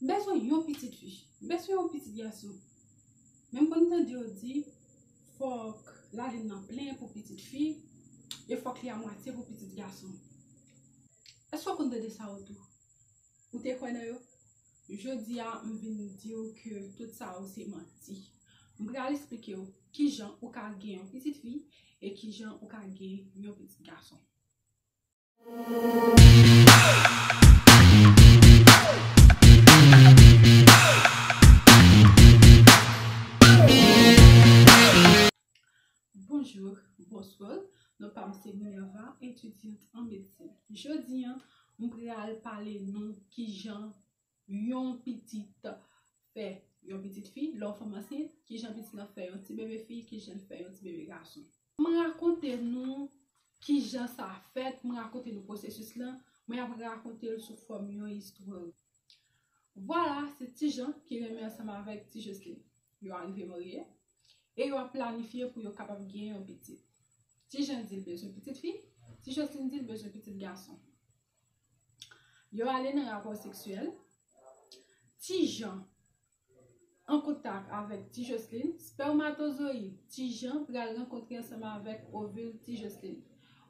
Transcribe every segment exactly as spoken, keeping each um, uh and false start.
Bezwen yon pitit fi, bezwen yon pitit gason. Men m konn tande yo di, fòk lalin nan plen pou pitit fi, e fòk li amwatye pou pitit gason. Èske w konn tande sa yo tou? Ou te kwè nan yo? Jodi a, m vin di w ke tout sa yo se manti. M pral eksplike w kijan ou ka gen yon pitit fi e kijan ou ka gen yon pitit gason. Bonjou, bonswa. Non pa m se Minerva, etidyant an medsin. Jodi a, m pral pale nou kijan yon pitit fè yon pitit fi, lè yon fanm ansent, kijan pitit lan fè yon ti bebe fi, kijan l fè yon ti bebe gason. M rakonte nou kijan sa fèt, m rakonte nou pwosesis lan, mwen ap rakonte l sou fòm yon istwa. Vwala, se Ti Jan ki renmen ansanm avèk Ti Joslin. Yo arive marye e yo ap planifye pou yo kapab gen yon pitit. Ti Jan di l bezwen pitit fi, Ti Joslin di l bezwen pitit gason. Yo ale nan rapò seksyèl. Ti Jan an kontak avèk Ti Joslin, spèmatozoyid Ti Jan pral rankontre ansanm avèk ovil Ti Joslin.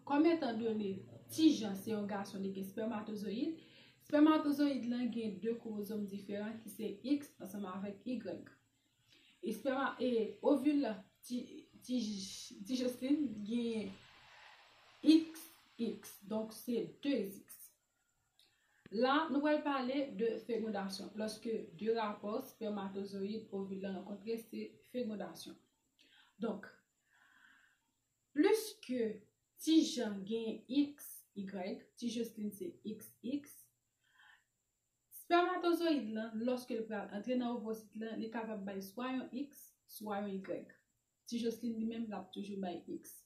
Kòm etan done Ti Jan se yon gason, li gen spèmatozoyid, spèmatozoyid lan gen de kwomozòm diferan ki se X ansanm avèk Y. E spèma, e ovil Ti, Ti, Ti Joslin gen X X, donk se de X. La, nou pral pale de fegondasyon. Lòske de rapò spèmatozoyid ovil lan rankontre, se fegondasyon. Donk, pliske Ti Jan gen X Y, Ti Joslin se X X, spèmatozoyid lan, lòske l pral antre nan ovosit lan, li kapab bay swa yon X, swa yon Y. Ti Joslin li menm, l ap toujou bay X.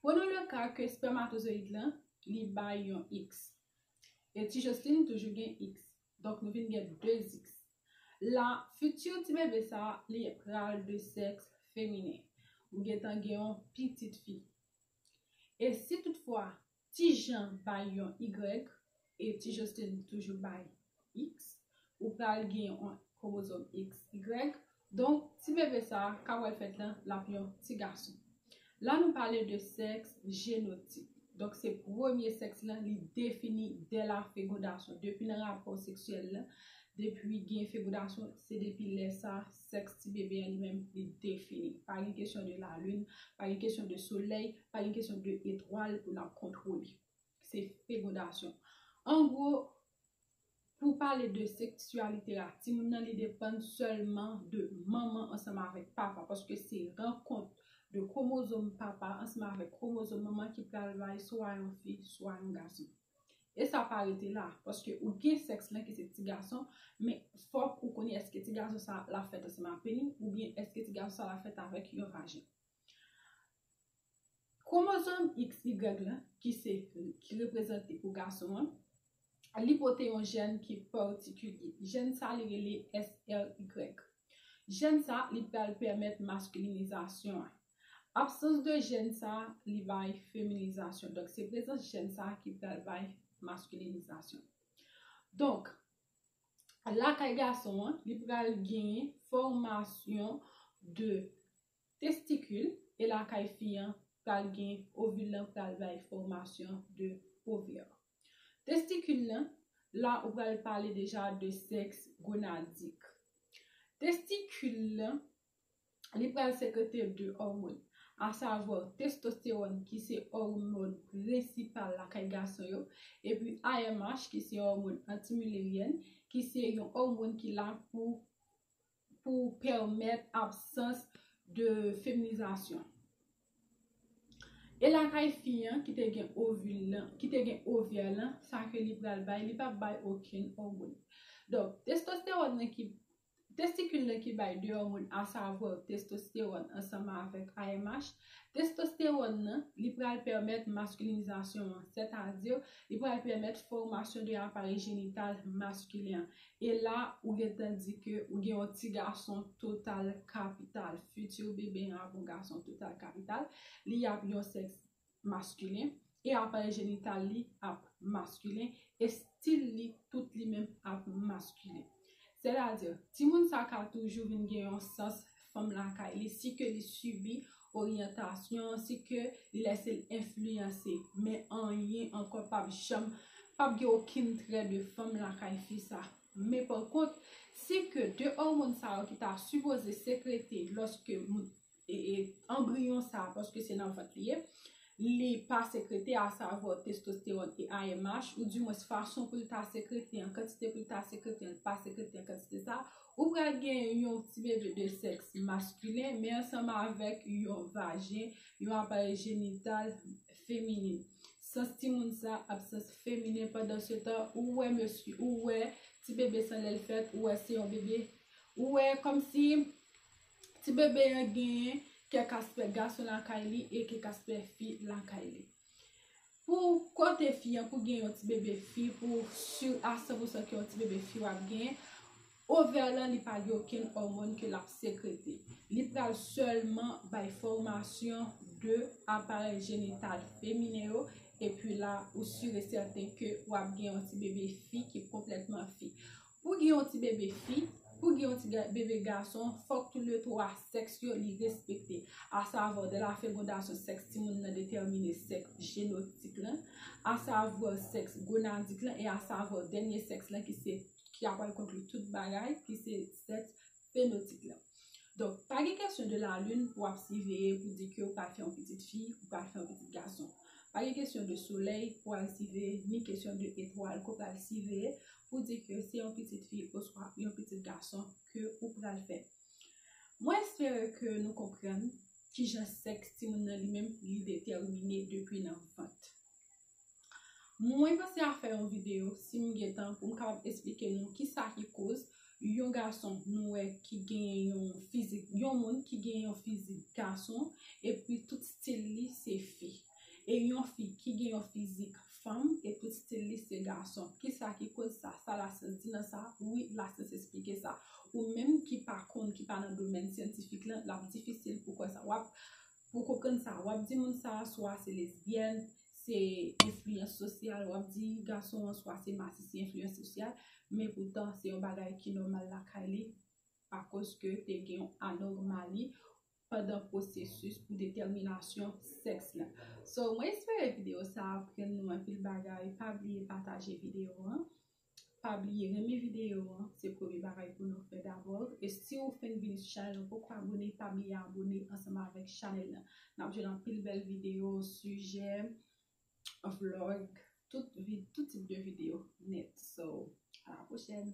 Prenons le cas ke spèmatozoyid lan, li bay yon X. E Ti Joslin toujou gen X. Donk, nou vin gen de X. La, fiti ti bebe sa, li pral de sèks feminen. Ou gentan gen yon pitit fi. E si toutfwa Ti Jan bay yon Y, e Ti Joslin toujou bay X, ou pral gen yon kwomozòm X Y. Donk, ti bebe sa a, ka pral fèt lan, l ap yon ti gason. La, nou pale de sèks jenotip. Donk, se premye sèks lan, li defini dè la fegondasyon. Depi nan rapò seksyèl lan, depi gen fegondasyon, se depi lè sa, sèks ti bebe an li menm, li defini. Pa gen kesyon de lalin, pa gen kesyon de solèy, pa gen kesyon de etwal pou n ap kontwole. Se fegondasyon. An gwo, pou pale de seksyalite a, timoun nan, li depann sèlman de manman ansanm avèk papa, paske se rankont de kwomozòm papa ansanm avèk kwomozòm manman ki pral bay swa yon fi, swa yon gason. E sa pa rete la, paske ou gen sèks lan ki se ti gason, men fòk ou konnen èske ti gason sa la fèt ansanm ak peni, oubyen èske ti gason sa la fèt avèk yon vajen. Kwomozòm X Y lan, ki se, ki reprezante pou gason an, li pote yon jèn ki patikilye. Jèn sa, li rele S R Y. Jèn sa, li pral pèmèt maskilinizasyon an. Absans de jèn sa, li bay feminizasyon. Donk, se prezans jèn sa ki pral bay maskilinizasyon. Donk, lakay gason an, li pral genyen fòmasyon de testikil, e lakay fi an pral gen ovil lan pral bay fòmasyon de ovè. Testikil lan, la ou pral pale deja de sèks gonadik. Testikil lan, li pral sekrete de òmòn, asavwa testostewòn ki se òmòn prensipal lakay gason yo, epi A M H ki se òmòn antimilerièn, ki se yon òmòn ki la pou pou pèmèt absans de feminizasyon. E lakay fi an ki te gen ovil lan, ki te gen ovè lan, sa ke li pral bay, li p ap bay okenn òmòn. Donk, testostewòn nan ki, testikil lan ki bay de òmòn, asavwa testostewòn ansanm avèk A M H, testostewòn nan, li pral pèmèt maskilinizasyon an, sètadi li pral pèmèt fòmasyon de aparèy jenital maskilen an. E la, ou gentan di ke ou gen yon ti gason total kapital. Fiti bebe an ap yon gason total kapital. Li ap yon sèks maskilen. e aparèy jenital li ap maskilen, e stil li tout li menm ap maskilen. Sètadi, timoun sa ka toujou vin gen yon sans fanm lakay li, si ke li sibi oryantasyon, si ke li lèse l enfliyanse. Men anyen ankò p ap janm, p ap gen okenn trè de fanm lakay fi sa. Men pa kont, si ke de òmòn sa yo ki ta sipoze sekrete lòske moun, e, e, anbriyon sa, paske se nan vant li ye, li pa sekrete, asavwa testostewòn e A M H, ou dimwens fason pou l ta sekrete an, kantite pou l ta sekrete an, pa sekrete an kantite sa, ou pral gen yon ti bebe de sèks maskilen, men ansanm avèk yon vajen, yon aparèy jenital feminen. Sans timoun sa ap sans feminen, pandan se tan, ou wè mesye, ou wè ti bebe sa lè l fèt, ou wè se yon bebe, ou wè kòmsi ti bebe an genyen kèk aspè gason lakay li e kèk aspè fi lakay li. Pou kote fi an, pou gen yon ti bebe fi, pou si a san pou san ke yon ti bebe fi w ap genyen, ovè lan li pa gen okenn òmòn ke l ap sekrete. Li pral sèlman bay fòmasyon de aparèy jenital feminen yo, epi la, ou si e sèten ke w ap gen yon ti bebe fi ki konplètman fi. Pou gen yon ti bebe fi, pou gen yon ti ga- bebe gason, fòk tou le twa sèks yo li respekte. Asavwa, de la fekondasyon, sèks timoun nan detèmine sèks jenotik lan, asavwa sèks gonadik lan, e asavwa dènye sèks lan ki se, ki apral konkli tout bagay, ki se sèks fenotik lan. Donk, pa gen kesyon de lalin pou w ap siveye pou di ke w pral fè yon pitit fi, ou pral fè yon pitit gason. Pa gen kesyon de solèy pou w al siveye, ni kesyon de etwal ke w pral siveye pou di ke se yon pitit fi oswa yon pitit gason ke ou pral fè. Mwen espere ke nou konprann kijan sèks timoun nan li menm li detèmine depi nan vant. Mwen panse a fè yon videyo, si m gen tan, pou m kapab esplike nou kisa ki koz yon gason nou wè ki genyen yon fizik, yon moun ki genyen yon fizik gason, epi tout stil li se fi. E yon fi ki gen yon fizik fanm, e tout stil li se gason. Kisa ki koz sa? Sa lasyans di nan sa? Wi, lasyans esplike sa. Ou menm ki pa konn, ki pa nan domèn syantifik lan, l ap difisil pou kwè sa. W ap, pou konprann sa, w ap di moun sa, swa se lesbyèn, se enfliyans sosyal, w ap di gason an swa se masisi, enfliyans sosyal, men poutan se yon bagay ki nòmal lakay li, akoz ke te gen yon anòmali pandan pwosesis pou detèminasyon sèks lan. So, mwen espere videyo sa a aprann nou anpil bagay. Pa bliye pataje videyo an. Pa bliye renmen videyo an. Se premye bagay pou nou fè dabò. E si w fenk vini sou chanèl lan, poko abone, pa bliye abone ansanm avèk chanèl lan. N ap jwenn anpil bèl videyo, sijè, vlog, tout, vi- tout tip de videyo nèt. So, a la pwochèn.